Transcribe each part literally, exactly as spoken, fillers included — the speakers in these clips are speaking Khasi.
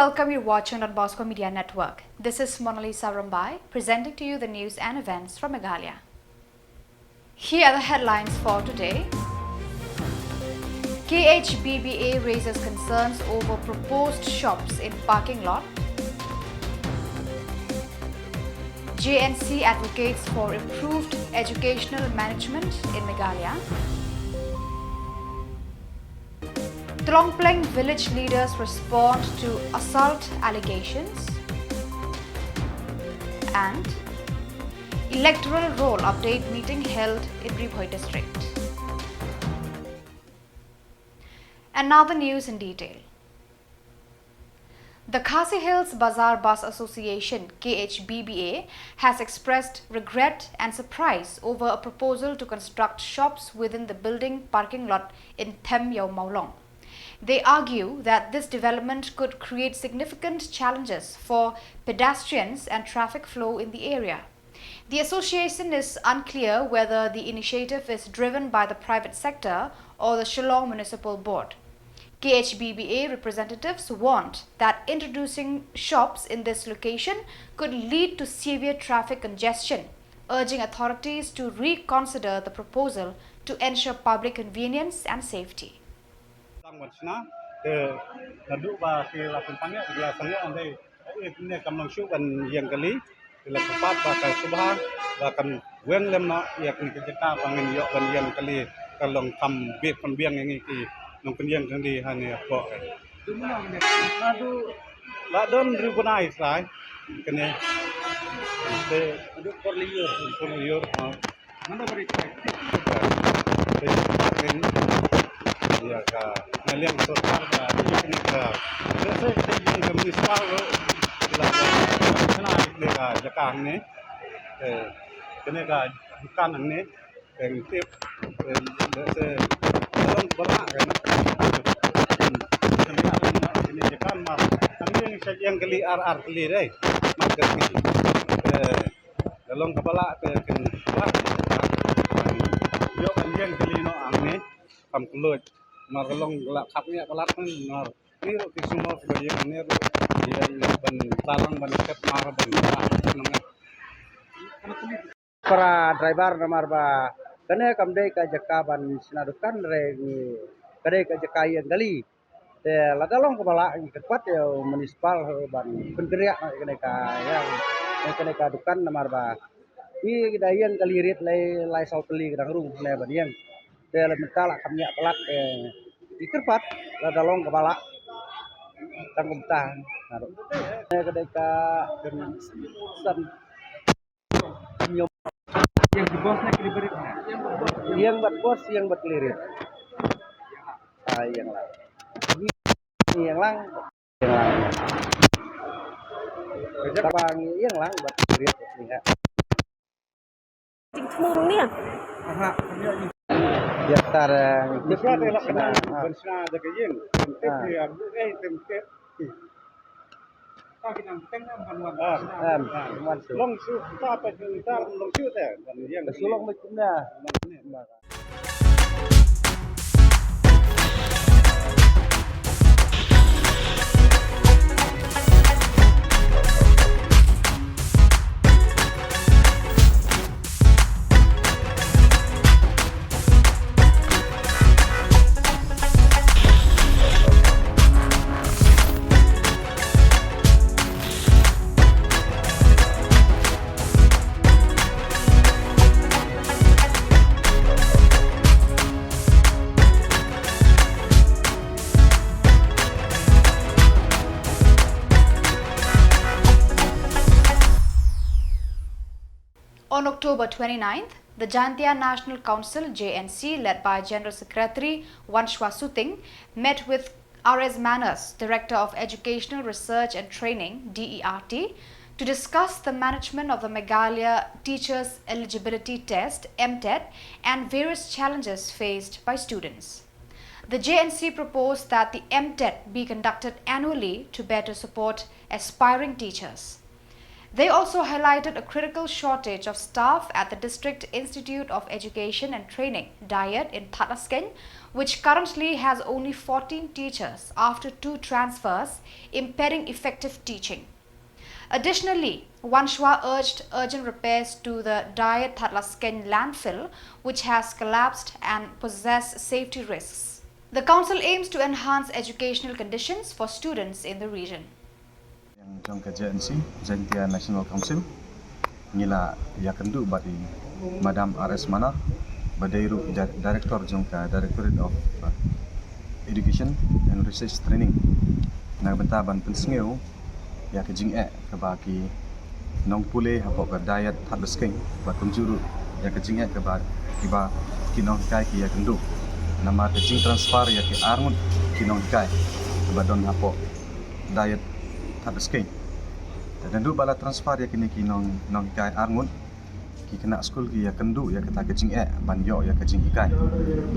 Welcome, you're watching Don Bosco Media Network. This is Monalisa Rumbai, presenting to you the news and events from Meghalaya. Here are the headlines for today. K H B B A raises concerns over proposed shops in parking lot. J N C advocates for improved educational management in Meghalaya. Tlongpleng village leaders respond to assault allegations. And electoral roll update meeting held in Ri Bhoi district. And now the news in detail. The Khasi Hills Bazar Bus Association, K H B B A, has expressed regret and surprise over a proposal to construct shops within the building parking lot in Them Ïew Mawlong. They argue that this development could create significant challenges for pedestrians and traffic flow in the area. The association is unclear whether the initiative is driven by the private sector or the Shillong Municipal Board. K H B B A representatives warned that introducing shops in this location could lead to severe traffic congestion, urging authorities to reconsider the proposal to ensure public convenience and safety. Tang ban shna, te naduh ba ki la pynpang ïa, ki la sangeh, ande, eh, ne kam long shuh ban ïeng kali, ki la kyrpad ba ka sngewbha ba kan weng lem noh ïa kane ka jaka ba ngin ïoh ban ïeng kali, ka long kham bit kham biang ïa ngi ki nongpynïeng kali ha ne hapoh. Naduh la don hynriew bnai trai kane. Te naduh por lyiur, por lyiur, ha. Ïa ka, na liang sorkar ba, ïa ka, ïa ka, ïa ka, ïa ka municipal ruh, ïa ka, ïa ka jaka hangne, eh, ïa ka dukan hangne, eh, tip, eh, ïa ka, ïa ka, ïa ka jaka ma, hangne sa ïeng kali ar ar kali dei, ma ka, eh, Ka long kaba lah te kin wad. Ïoh ban ïeng kali noh hangne kam kylluid. Mar ka long la khap ïa ka lad, mar ni ruh ki sumar ba ïeng ne ruh ïeng ban tarang ban ket mar ban lah nong. Para driver namar ba kane kam dei ka jaka ban shna dukan re ngi, ka dei ka jaka ïeng kali. Te lada long kaba lah ngi kyrpad ïa u municipal ban pynkynriah noh ïa kane ka, ïa kane ka dukan namar ba ngi da ïeng kali rit lai, lai saw tylli ka dang rung ne ban ïeng. Te la mynta la kham ïa palat, eh, ngi kyrpad lada long kaba lah tang kumta. Ne ka dei ka san Ïeng bad bos, ïeng bad kali rit. Ah, ïeng lang. Ïeng lang. Ïeng lang. Kaba ngi ïeng lang bad kali rit ni ha. Jingthmu ni. Aha. Ïa tar, eh, jingthmu ni. Ban shna da ka ïeng. Tem tem ni, ah, eh, tem tem. Em, em, wan shu. Long shu, ta pa jingtar long shu te. Shu long ba kumne. On October twenty-ninth, the Jaintia National Council, J N C, led by General Secretary Wanshwa Suting, met with R S Manners, Director of Educational Research and Training, D E R T, to discuss the management of the Meghalaya Teachers Eligibility Test, M TET, and various challenges faced by students. The J N C proposed that the M TET be conducted annually to better support aspiring teachers. They also highlighted a critical shortage of staff at the District Institute of Education and Training, DIET, in Thadlaskein, which currently has only fourteen teachers after two transfers, impeding effective teaching. Additionally, Wanchua urged urgent repairs to the DIET Thadlaskein landfill, which has collapsed and poses safety risks. The council aims to enhance educational conditions for students in the region. Yang jong ka J N C, Jaintia National Council, ngi la ïakynduh bad i Madam R S Manar, ba dei ruh i Di-, Director jong ka Directorate of, uh, Education and Research Training, na ka bynta ban pynsngew ïa ka jingeh kaba ki nongpule hapoh ka DIET Thadlaskein, bad kumjuh ruh ïa ka jingeh kaba kiba ki nonghikai ki ïakynduh namar ka jingtransfer ïa ki arngut ki nonghikai kaba don hapoh DIET Thadlaskein. Te naduh ba la transfer ïa kine ki nong, nonghikai arngut, ki khynnah skul ki ïakynduh ïa kata ka jingeh ban ïoh ïa ka jinghikai.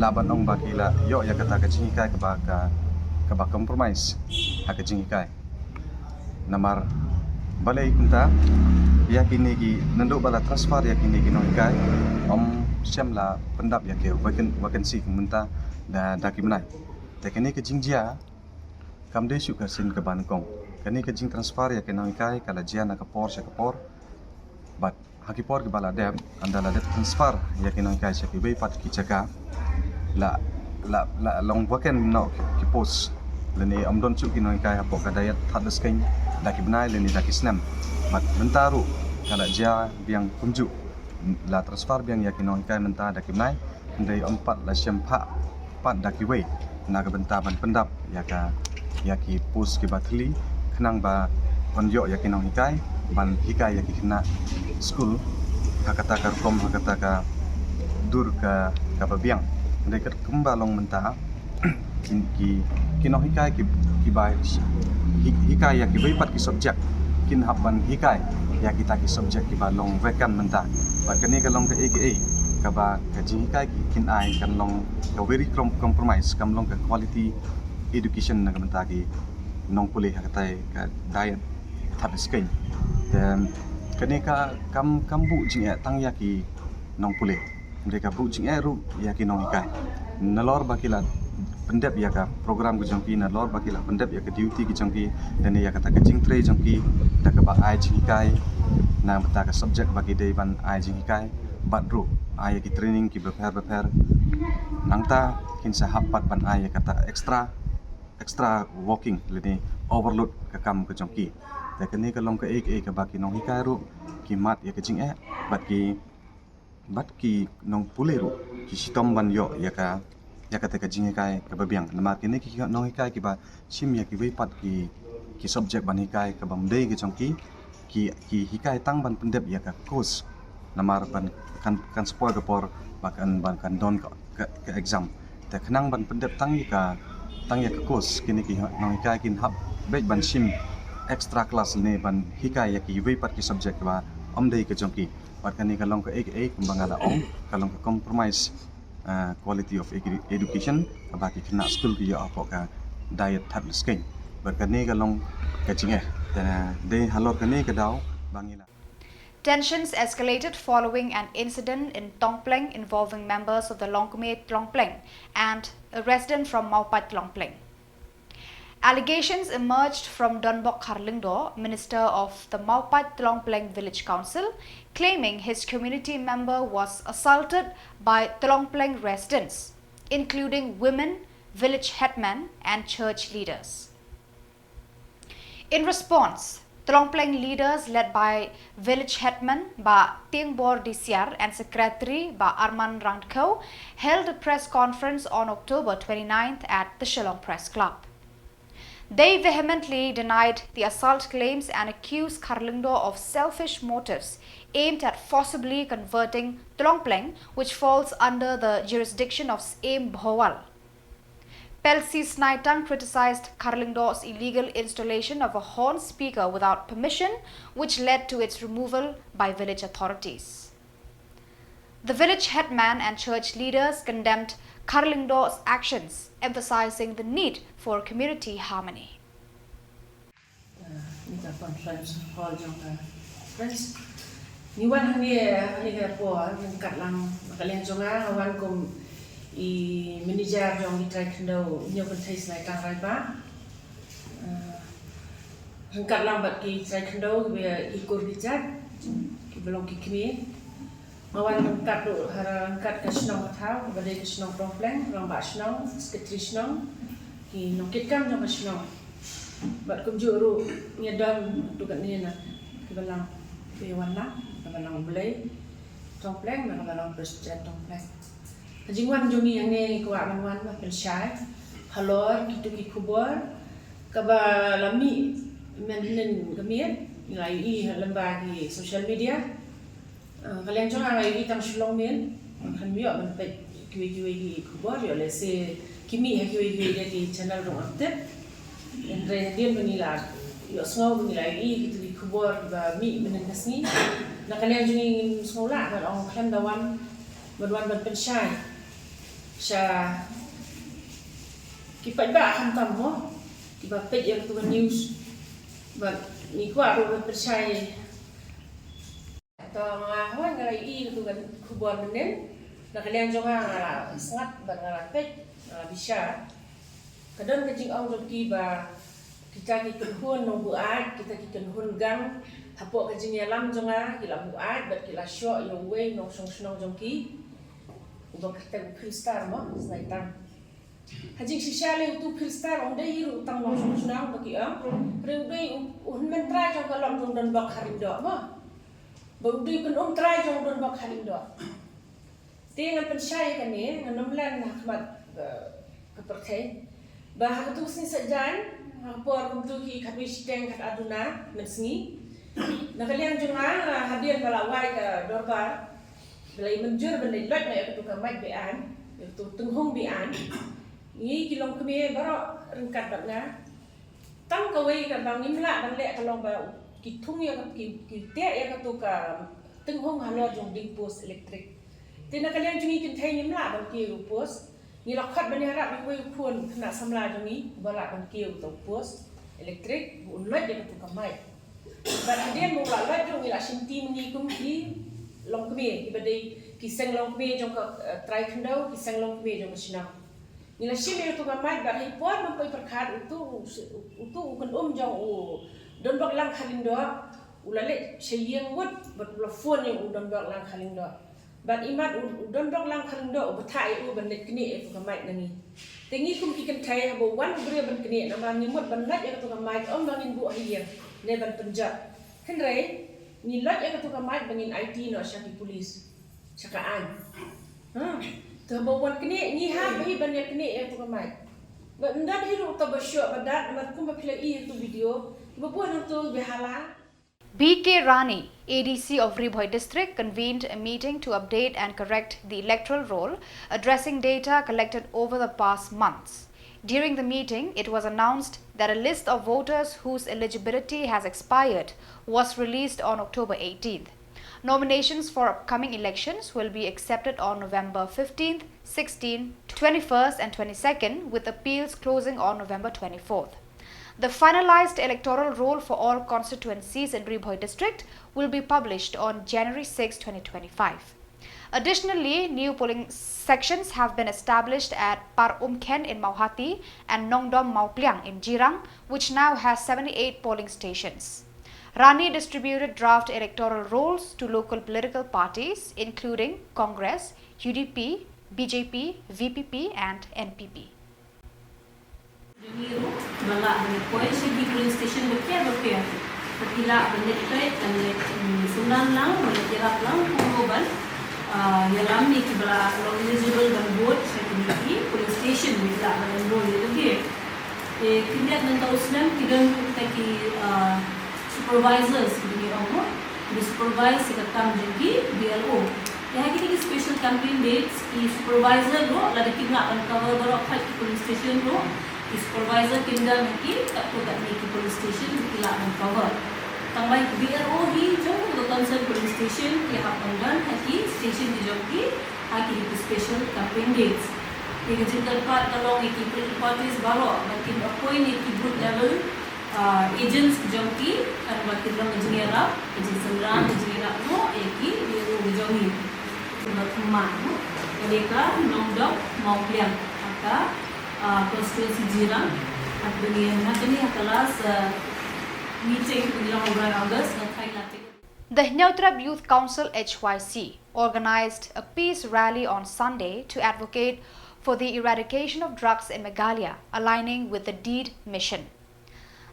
La ban ong ba ki la ïoh ïa kata ka jinghikai kaba ka, kaba compromise ha ka jinghikai. Namar balei kumta, ïa kine ki, naduh ba la transfer ïa kine ki nonghikai, ym shym la pyndap ïa ki vacan-, vacancy kumta da, da ki bnai. Te kane ka jingjia kam dei shuh ka sien kaba nyngkong. Kane ka jingtransfer ïa ki nonghikai ka la jia na ka por sha ka por. Bad ha ki por kiba la dep, ynda la dep transfer ïa ki nonghikai sha kiwei pat ki jaka, la, la, la long vacant noh ki, ki post. Lane ym don shuh ki nonghikai hapoh ka DIET Thadlaskein da ki bnai lane da ki snem. Bad mynta ruh ka la jia biang kumjuh. La transfer biang ïa ki nonghikai mynta da ki bnai, hynrei ym pat la sngewthuh pat da kiwei na ka bynta ban pyndap ïa ka, ïa ki post kiba thylli, khnang ba yn ïoh ïa ki nonghikai ban hikai ïa ki khynnah skul ha kata ka rukom, ha kata ka dur ka, kaba biang. Hynrei katkum ba long mynta, ki, ki, ki nonghikai ki, kiba hi-, hikai ïa kiwei pat ki subject kin hap ban hikai ïa kita ki subject kiba long vacant mynta. Bad kane ka long kaei kaei kaba ka jinghikai ki kin ai kan long ka very com-, compromise, kam long ka quality education na ka bynta ki nongpule ha katai ka DIET Thadlaskein. Te kane ka kam, kam buh jingeh tang ïa ki nongpule, hynrei ka buh jingeh ruh ïa ki nonghikai. Nalor ba ki la pyndep ïa ka program ka jong ki, nalor ba ki la pyndep ïa ka duty ka jong ki, lane ïa kata ka jingtrei jong ki, da kaba ai jinghikai na bynta ka subject ba ki dei ban ai jinghikai, bad ruh ai ïa ki training kiba pher ba pher. Nangta kin sa hap pat ban ai ïa kata extra, extra working lane overload ka kam ka jong ki. Te kane ka long kaei kaei kaba ki nonghikai ruh ki mad ïa ka jingeh, bad ki, bad ki nongpule ruh ki shitom ban ïoh ïa ka, ïa kata ka jinghikai kaba biang. Namar kine ki nonghikai kiba shim ïa kiwei pat ki, ki subject ban hikai kaba ym dei ki jong ki, ki, ki hikai tang ban pyndep ïa ka course. Namar ban kan, kan spoil ka por ba kan, ban kan don ka, ka, ka exam. Te khnang ban pyndep tang ïa ka, tang ïa ka course, kine ki nonghikai kin hap beit ban shim extra class ne ban hikai ïa kiwei pat ki subject ba ym dei ka jong ki. Bad kane ka long kaei kaei kumba nga la ong, ka long ka compromise, ah, quality of edu-, education kaba ki khynnah skul ki ïoh hapoh ka DIET Thadlaskein. Bad kane ka long ka jingeh. Te dei halor kane ka daw ba ngi la. Tensions escalated following an incident in Tongpleng involving members of the Longkmie Tlongpleng and a resident from Mawpait Tlongpleng. Allegations emerged from Donbok Kharlyngdoh, minister of the Mawpait Tlongpleng Village Council, claiming his community member was assaulted by Tlongpleng residents, including women, village headmen, and church leaders. In response, Tlongpleng leaders led by village headman Bah Tiengbor Disiar and secretary Bah Arman Rangdkhew held a press conference on October twenty-ninth at the Shillong Press Club. They vehemently denied the assault claims and accused Kharlyngdoh of selfish motives aimed at forcibly converting Tlongpleng, which falls under the jurisdiction of Syiem Bhowal. Pelsi Snaitang criticized Kharlyngdoh's illegal installation of a horn speaker without permission, which led to its removal by village authorities. The village headman and church leaders condemned Kharlyngdoh's actions, emphasizing the need for community harmony. Ïa ka conference hall jong ka Ngi wan hangne, hangne ka por ryngkat lang, na ka liang jong nga, nga wan kum i manager jong i trai khyndew Hynñiewkynthei Sngaitrang Raibah. Eh, ryngkat lang bad ki trai khyndew, ki ba, ki kur ki jait, ki ba long ki kmie. Nga wan ryngkat ruh, ha ryngkat ka shnong ka thaw, kaba dei ka shnong Tongpleng, rangbah shnong, secretary shnong, ki nongkitkam jong ka shnong. Bad kumjuh ruh ngi don tu katne na ki balang, ki wan na ka balang Blei Tongpleng, na ka balang President Tongpleng. Ka jingwan jong ngi hangne ngi kwah ban wan ban pynshai halor kitu ki khubor kaba la mih mynhynnin ka miet, ngi la ïohi ha lyngba ki social media. Ah, ka liang jong nga nga ïohi tang shu long miet, ngan ïoh ban peit kiwei kiwei ki khubor, ïoh lehse ki mih ha kiwei kiwei de ki channel ruh ngam tip. Hynrei hadien ba ngi la ïohsngew ba ngi la ïohi kitu ki khubor ba mih mynhynnin ka sngi, na ka liang jong ngi ngim sngew lah ban ong khlem da wan, ban wan ban pynshai sha ki paidbah khamtam mo, kiba peit ïa katu ka news. Bad ngi kwah ruh ban pynshai. To nga hoi nga la ïohi katu ka khubor mynhynnin. Na ka liang jong nga nga la sngap bad nga la peit, nga la bishar. Ka don ka jingong jong ki ba kita ki kynhun nongbuaid, kita ki kynhun gang, hapoh ka jingïalam jong nga ki la buaid bad ki la shoh ïa uwei u nongshong shnong jong ki, uba kyrteng u Philstar mo, Sngaitrang. Ha jingshisha lei utu u Philstar um dei hi ruh tang u nongshong shnong ba ki ong, hynrei u dei u, u hynmen trai jong ka lok jong u donbok ha Lyngdoh mo. Ba u dei u kynum trai jong u donbok ha Lyngdoh. Te ngan pynshai kane, ngan ym len ha khmat, eh, ka pyrthei. Ba ha katu ka sngi Saitjaiñ, ha ka por kumtu ki khatwei shiteng khatar duna mynsngi, na ka liang jong nga, hadien ba la wai ka dorbar, ba la ïa mynjur ban leit loit noh ïa katu ka mike be-aiñ, ïa katu tynghung be-aiñ, ngi ki longkmie baroh ryngkat bad nga. Tang kawei kaba ngim lah ban leh ka long ba ki thung ïa ka, ki, ki teh ïa katu ka tynghung halor jong u dieng post elektrik. Te na ka liang jong ngi kynthei ngim lah ban kiew ïa u post. Ngi la khot ban ïarap ïa uwei u khun khynnah samla jong ngi uba lah ban kiew ïa uta u post elektrik, ba un loit ïa katu ka mike. Bad hadien ba u la loit ruh ngi la shim team ngi kum ki longkmie, kiba dei ki seng longkmie jong ka, eh, trai khyndew, ki seng longkmie jong ka shnong. Ngi la shim ïa utu ka mike bad ha i por ba poi pyrkhat utu, utu u kynum jong u donbok lang kha Lyngdoh u la leit sha ïing wut bad u la phone ïa u donbok lang kha Lyngdoh. Bad imat u, u donbok lang kha Lyngdoh u bthah ïa u ban leit knieh ïa utu ka mike na ngi. Te ngi kum ki kynthei haba wan u briew ban knieh namar ngi mut ban lait ïa utu ka mike ym ba ngin buh ha ïing ne ban pynjot. Hynrei ngi lait ïa utu ka mike ba ngin aiti noh sha ki pulis. Sha ka aiñ. Ha. Te haba u wan knieh ngi hap hi ban ïa knieh ïa utu ka mike. Bad ynda hi ruh uta ba shoh ba dat namar kumba phi la i ha utu video, ba buh nangtu ba hala. B K Rani, A D C of Ri Bhoi District, convened a meeting to update and correct the electoral roll, addressing data collected over the past months. During the meeting, it was announced that a list of voters whose eligibility has expired was released on October eighteenth. Nominations for upcoming elections will be accepted on November fifteenth, sixteenth, twenty-first, and twenty-second, with appeals closing on November twenty-fourth. The finalized electoral roll for all constituencies in Ri Bhoi district will be published on January sixth, twenty twenty-five. Additionally, new polling sections have been established at Par Umkhen in Mawhati and Nongdom Mawpliang in Jirang, which now has seventy-eight polling stations. Rani distributed draft electoral rolls to local political parties, including Congress, U D P, B J P, V P P, and N P P. Jong ngi ruh, ba lah ban poi sha ki polling station bapher bapher. Ba ki lah ban leit peit, ban leit, mm, synran lang, ban leit ïarap lang kumno ban, ah, ïalam ïa kiba la long eligible ban vote sha kine ki polling station, ba ki lah ban enroll ïa lade. Te khyndiat nangta u snem ki don kita ki, ah, supervisors, kiba ngi ong mo, kiba supervise ïa ka kam jong ki B L O. Te ha kine ki special campaign dates, ki supervisor ruh, lada kim lah ban cover baroh pat ki polling station ruh, ki supervisor kin don ha ki katto katne ki polling station ba ki lah ban cover. Tang ba ki B L O hi jong ka concern polling station ki hap ban don ha ki station ki jong ki ha kine ki special campaign dates. Te ka jingkyrpad ka long ïa ki political parties baroh ba kin appoint ïa ki booth level Agents jong ki, kan ba ki long ka jingïarap, ka jingsynran, ka jingïarap noh ïa ki, ïa u jong ngi. Kumba thymmai, ka dei ka Nongdok Mawpliang, ha ka, ah, constituency Jirang, ha ka dei ha kane ha ka last, ah, meeting, ka dei ha August, na thai la tik. The Hynñiewtrep Youth Council, H Y C, organized a peace rally on Sunday to advocate for the eradication of drugs in Meghalaya, aligning with the DEED mission.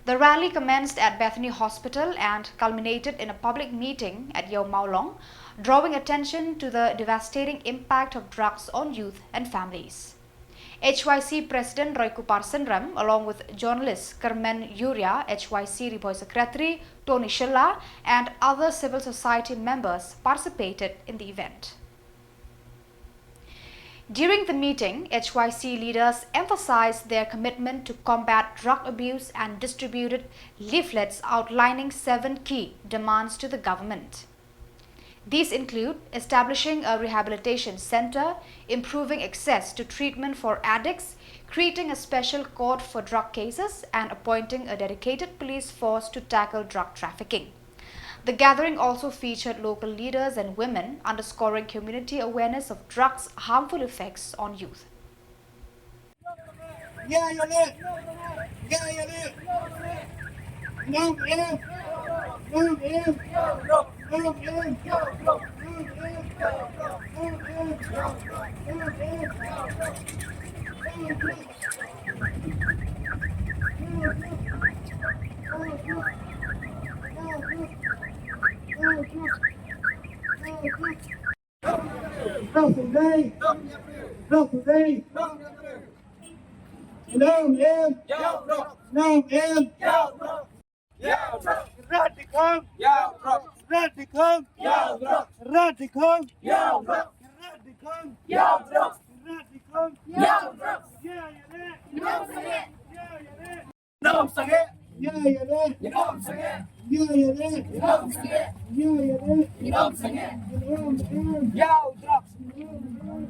The rally commenced at Bethany Hospital and culminated in a public meeting at Iewmawlong, drawing attention to the devastating impact of drugs on youth and families. H Y C President Roykupar Synrem, along with journalist Kyrmen Uriah, H Y C Ri Bhoi Secretary Tony Shylla, and other civil society members participated in the event. During the meeting, H Y C leaders emphasized their commitment to combat drug abuse and distributed leaflets outlining seven key demands to the government. These include establishing a rehabilitation center, improving access to treatment for addicts, creating a special court for drug cases, and appointing a dedicated police force to tackle drug trafficking. The gathering also featured local leaders and women, underscoring community awareness of drugs' harmful effects on youth.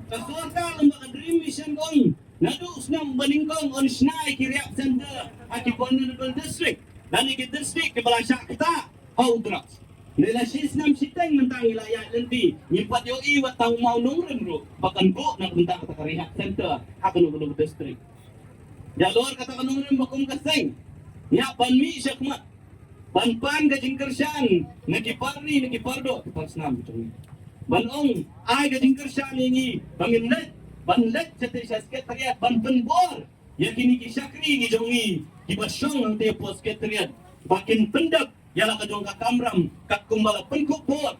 Ka sorkar lem bad ka Dream Mission ka ong, naduh u snem ba nyngkong yn shna ïa ki rehab center ha ki vulnerable district, lane ki district kiba la shah ktah ha u drugs. Ngi la shi snem shiteng mynta ngi la ïaid lynti, ngim pat ïohi wat tang u mawnongrim ruh ba kan buh na ka bynta kata ka rehab center ha kano kano ka district. Ïalor kata ka nongrim ba kum ka seng, ngi hap ban mih shakhmat ban pan ka jingkyrshan na ki parri na ki pardoh ki parsnam ki jong ngi. Ban ong, ai ka jingkyrshan ïa ngi ba ngin leit, ban leit shatei sha Secretariat ban pynbor ïa kine ki shakri ki jong ngi kiba shong hangtei hapoh Secretariat ba kin pyndep ïa la ka jong ka kamram katkum ba la pynkup bor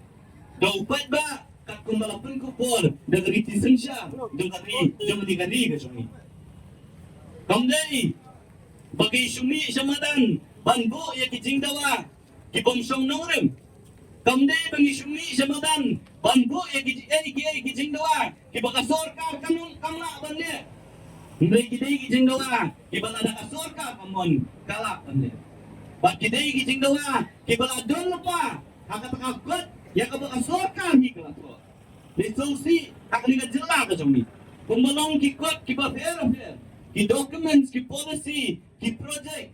da u paidbah, katkum ba la pynkup bor da ka riti synshar jong ka ri, jong kane ka ri ka jong ngi. Kam dei ba ngi shu mih sha madan ban buh ïa ki jingdawa ki bym shong nongrim. Kam dei ba ngi shu mih sha madan ban buh ïa ki, ïa ki, ïa ki jingdawa kiba ka sorkar kam, kam lah ban leh. Hynrei ki dei ki jingdawa kiba lada ka sorkar ka mon ka lah ban leh. Bad ki dei ki jingdawa kiba la don lypa ha kata ka kot ïa kaba ka sorkar hi ka la thoh. Ngi sngewsih ha kane ka jylla ka jong ngi, kumba long ki kot kiba pher pher, ki documents, ki policy, ki project,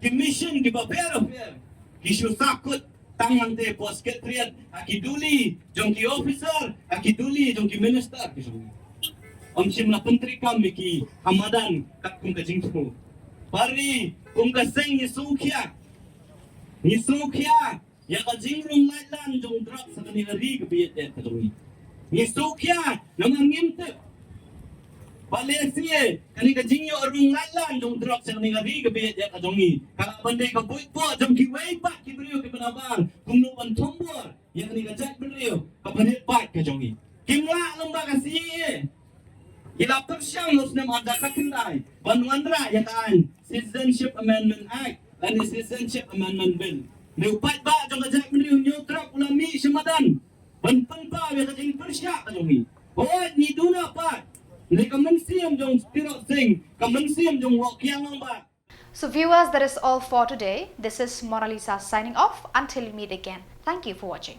ki mission kiba pher pher ki shu sahkut tang hangtei hapoh Secretariat ha ki duli jong ki officer, ha ki duli jong ki minister ki jong ngi. Ym shym la pyntreikam ïa ki ha madan katkum ka jingthmu. Parri, kum ka seng ngi sngewkhia, ngi sngewkhia ïa ka jingrung laitlan jong drugs ha kane ka ri kaba ïeit ka jong ngi. Ngi sngewkhia namar ngim tip ba lehse kane ka jingïoh rung laitlan jong drugs ha kane ka ri kaba ïeit ka jong ngi ka lah ban dei ka buit bor jong kiwei pat ki briew kiba nabar kumno ban thombor ïa kane ka jaitbynriew kaba rit paid ka jong ngi. Kim lah lem ba ka C A A ki la pyrshang ha u snem ar hajar khyndai ban wanrah ïa ka aiñ Citizenship Amendment Act lane Citizenship Amendment Bill. Hynrei u paidbah jong ka jaitbynriew Hynñiewtrep u la mih sha madan ban pynpaw ïa ka jingpyrshah ka jong ngi. Hooid ngi duna pat, hynrei ka mynsiem jong Tirot Sing, ka mynsiem jong Woh Kiang Nangbah. So viewers, that is all for today. This is Monalisa signing off. Until we meet again, thank you for watching.